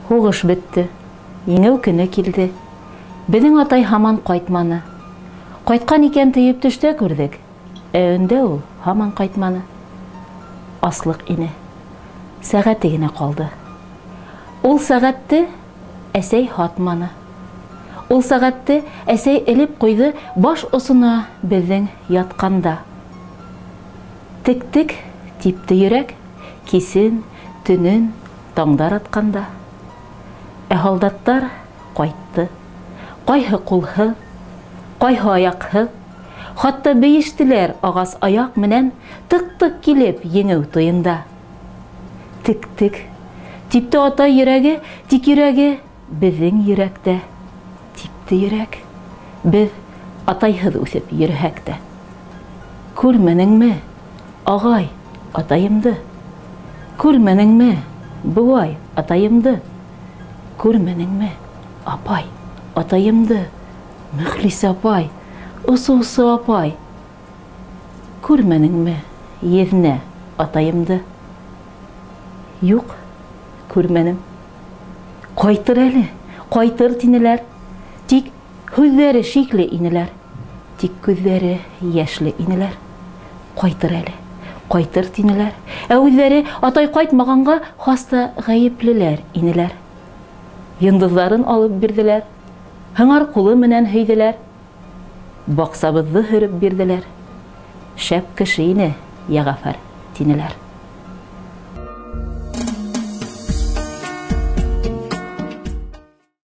Һуғыш бөттө. Еңеү көнө килде. Беҙҙең атай һаман ҡайтманы. Ҡайтҡан икән тейеп төштә күрҙек. Ә өндә ул һаман ҡайтманы. Аслыҡ ине. Сәғәте генә ҡалды. Ул сәғәтте әсәй һатманы. Ул сәғәтте әсәй элеп ҡуйҙы баш осона беҙҙең ятҡанда. Тек-тек типте йөрәк, кисен, төнөн, таңдар атҡанда. Ә һалдаттар ҡайтты. Ҡайһы ҡулһыҙ, ҡайһы аяҡһыҙ. Хатта бейештеләр ағас аяҡ менән тыҡ-тыҡ килеп еңеү туйында. Тек-тек типте атай йөрәге, тик йөрәге беҙҙең йөрәктә. Типте йөрәк. Беҙ атайһыҙ үҫеп йөрөһәк тә. Күрмәнеңме, ағай, атайымды? Күрмәнеңме, бабай, атайымды? Күрмәнеңме, апай, атайымды? Мөхлис апай, осоусы апай. Күрмәнеңме, еҙнә, атайымды? Юҡ, күрмәнем. Ҡайтыр әле, ҡайтыр тинеләр. Тик һүҙҙәре шикле инеләр. Тик күҙҙәре йәшле инеләр. Ҡайтыр әле, ҡайтыр тинеләр. Ә үҙҙәре атай ҡайтмағанға хаста ғәйеплеләр инеләр. Йондоҙҙарын алып бирҙеләр. Һыңар ҡулы менән һөйҙөләр. Баҡсабыҙҙы һөрөп бирҙеләр. Шәп кеше ине Йәғәфәр тинеләр.